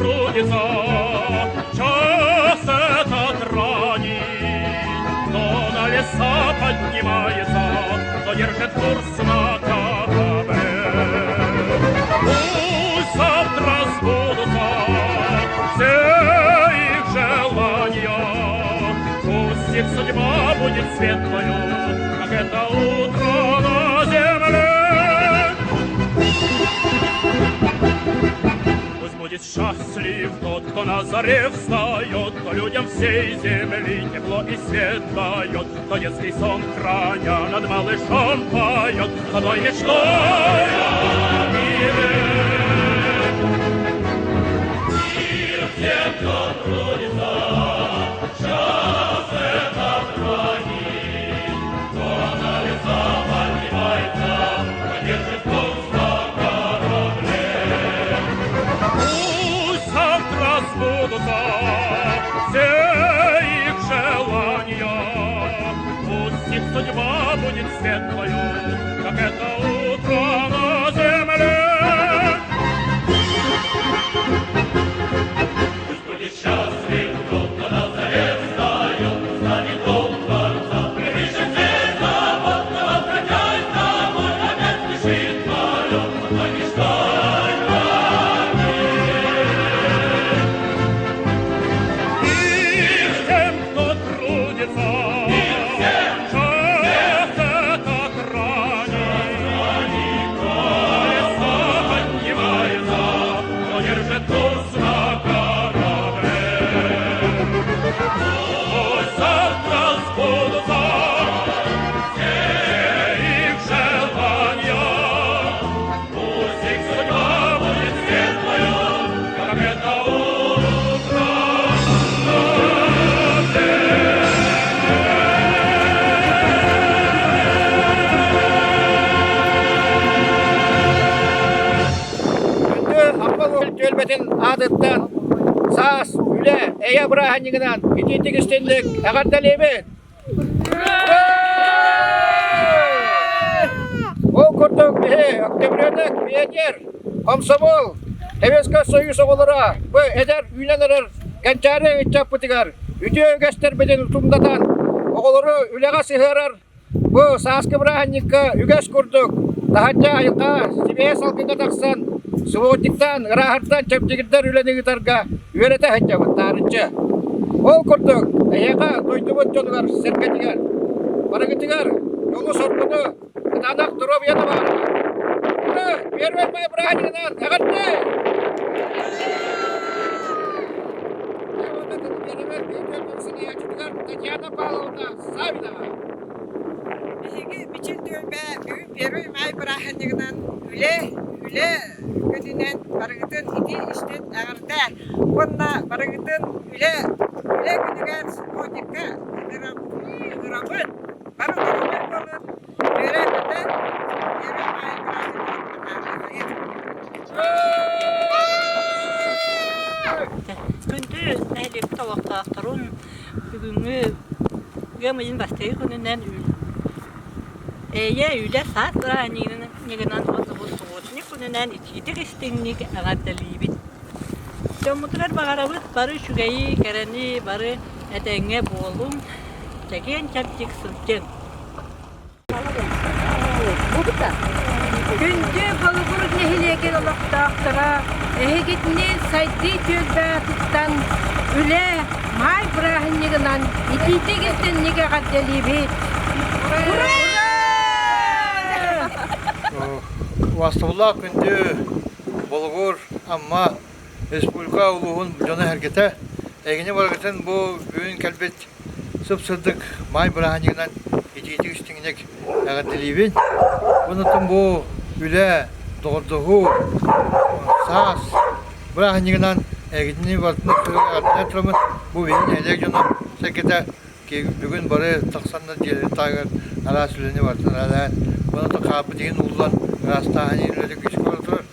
трудится, час этот ранний, кто на леса поднимается, кто держит курс на корабле. Пусть завтра сбудутся все их желания, пусть их судьба будет светлою, как это утро на земле. Пусть будет счастлив тот, кто на заре встает, кто людям всей земли тепло и свет дает, кто детский сон храня над малышом поет, одной мечтой о мире. Мир всем, кто трудится, час этот ранний, кто на леса поднимается, кто держит курс на корабле. Пусть завтра сбудутся все их желания, пусть их судьба будет светлою, как это утро на земле. Пусть будет счастлив тот, кто на заре встает, станет дом дворца, припишет все забот, но возвратясь домой, опять спешит полет, одной мечтой о мире. И всем, кто трудится, час этот ранний, кто леса поднимается, кто держит курс на корабле. Пусть завтра сбудутся все их желания, пусть их судьба будет светлою, как это утро на земле. Күндү Амма түөлбэтин аатыттан саас, үлэ, эйэ бырааһынньыгынан итиитик истинник эҕэрдэлиибит! Ол курдук биһи октябренок, пионер, комсомол, Советскай Союз оҕолоро бу эдэр үүнэн эрэр кэнчээри ыччаппытыгар үтүө үгэстэрбитин утумнатан оҕолору үлэҕэ сыһыарар Бу сааскы бырааһынньыкка үгэс курдук таһырдьа айылҕа сибиэһэ салгыҥҥа тахсан субботниктаан, ырааһырдан, чэбдигирдэр үлэни ыытарга үөрэтэ сылдьабыт таарыччы. Ол курдук эһиэхэ дойдубут дьонугар сэргэтигэр барыгытыгар дьолу-соргуну, кытаанах доруобуйаны баҕарабын. Ура! Первый май бырааһынньыгынан эҕэрдэ! Татьяна Павловна Савинова. Биһиги Мичил түөлбэ бүгүн Первый май бырааһынньыгынан үлэ, үлэ күнүнэн барыгытын ити истин эҕэрдэ уонна барыгытын үлэ, үлэ күнүгэр субботникка ыҥырабын. Бары доруобай буолун, үөрэ-көтө Первый май бырааһынньыгын Күндү нэһилиэкпит олохтоохторун бүгүҥҥү ыам ыйын бастакы күнүнэн Эйэ, үлэ, саас бырааһынньыгынан уонна бу субботник күнүнэн итиитик-истиҥник эҕэрдэлиибит. Дьоммутугар баҕарабыт бары үчүгэйи, кэрэни, бары этэҥҥэ буолуҥ, чэгиэн-чэбдик сылдьыҥ. Күндү Болугур нэһилиэгин олохтоохторо, эһигитини сайдыы түөлбэ аатыттан үлэ, маай бырааһынньыгынан итиитик-истинник эҕэрдэлиибит! Ура! Убаастабыллаах күндү Болугур, Амма, республика улууһун дьоно-сэргэтэ, эһигини барыгытын бу бүгүн кэлбит сып-сырдык маай бырааһынньыгынан итиитик-истиҥник эҕэрдэлиибин. Онтон бу үлэ, доҕордоһуу, саас бырааһынньыгынан эһигини барытын эҕэрдэлээн тураммыт бу биһиги нэһилиэк дьоно сэргэтэ бүгүн бары тахсаннар дьиэлэрин таһыгар араас үлэни барытын үлэлээн, онон хааппыт иһин ууллан ыраастааһын үлэтэ күүскэ бара турар.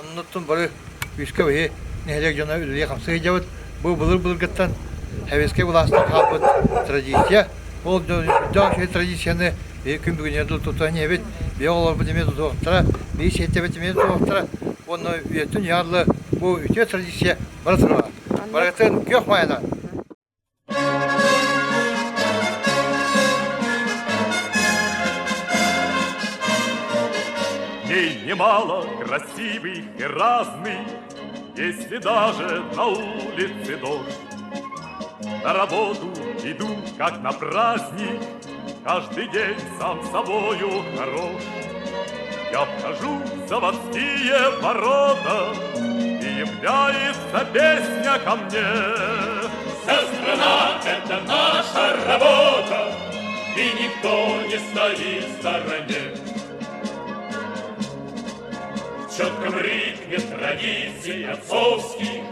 Оннуттан бары күүскэ биһи нэһилиэк дьоно үлэлии-хамсыы сылдьабыт. Бу былыр-былыргыттан сэбиэскэй былаастан хаалбыт традиция. Ол дьон үчүгэй традицияны биһи күн бүгүнүгэр тутан иһэбит. Биһи оҕолорбут эмиэ тутуохтара, биһи сиэттэбит эмиэ тутуохтара. Уонна үйэтин ярлы бу үтүө традиция бара турар. Барытын күөх майанан. Дней немало красивых и разных, Если даже на улице дождь. На работу иду, как на праздник, Каждый день сам собою хорош. Я вхожу в заводские ворота, И является песня ко мне. Вся страна — это наша работа, И никто не стоит в стороне. В четком ритме традиций отцовских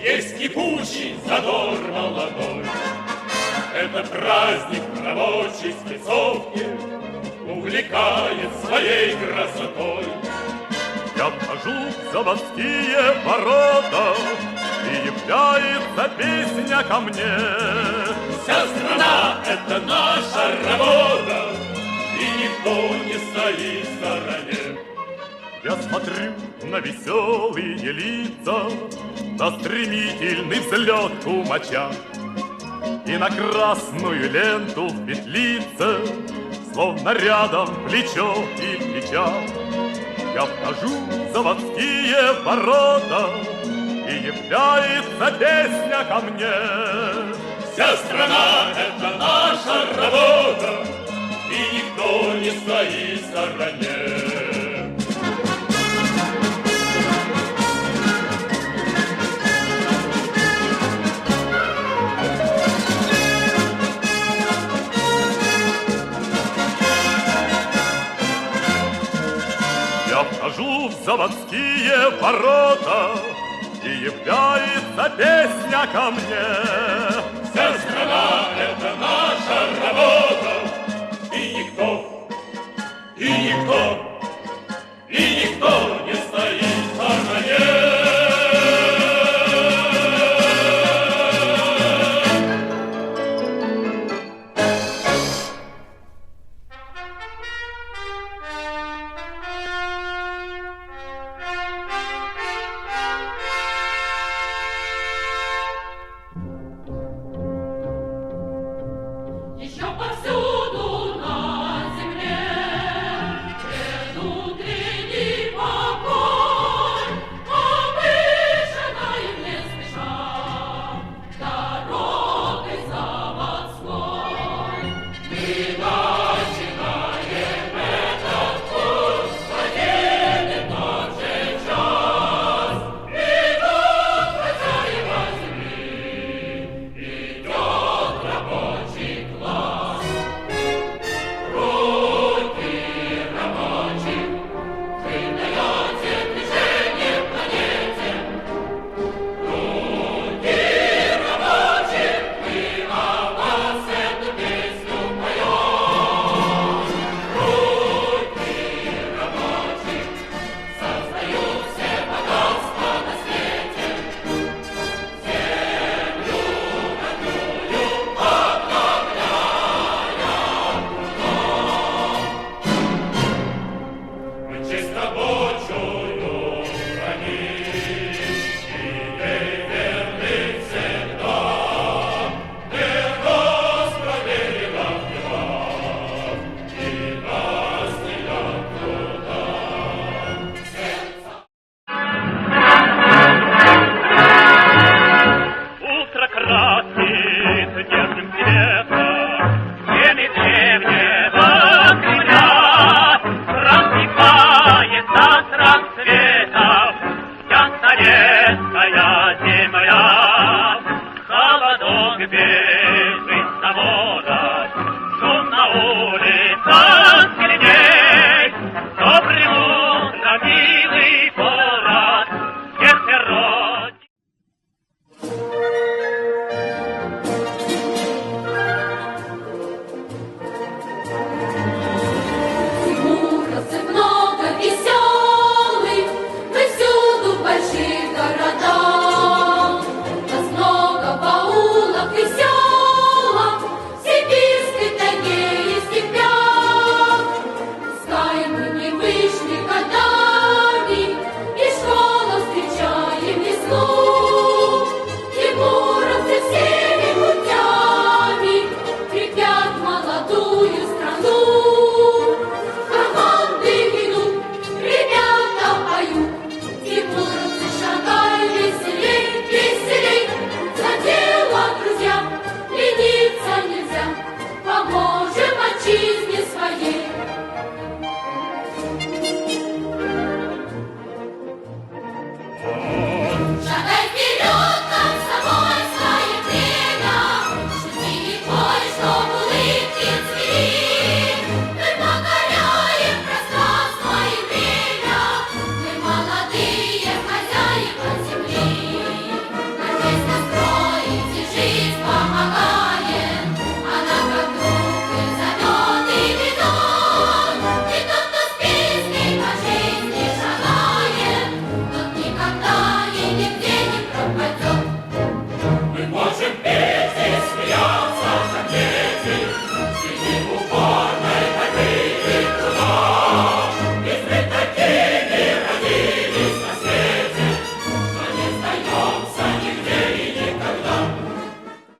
Есть кипучий задор молодой. Это праздник рабочей спецовки Увлекает своей красотой. Я вхожу в заводские ворота, И является песня ко мне. Вся страна — это наша работа, И никто не стоит в стороне. Я смотрю на веселые лица, На стремительный взлет кумача И на красную ленту в петлице, Словно рядом плечо и плеча. Я вхожу в заводские ворота, И является песня ко мне. Вся страна — это наша работа, И никто не стоит в стороне. Я вхожу в заводские ворота, И является песня ко мне. Вся страна — это наша работа, И никто, и никто.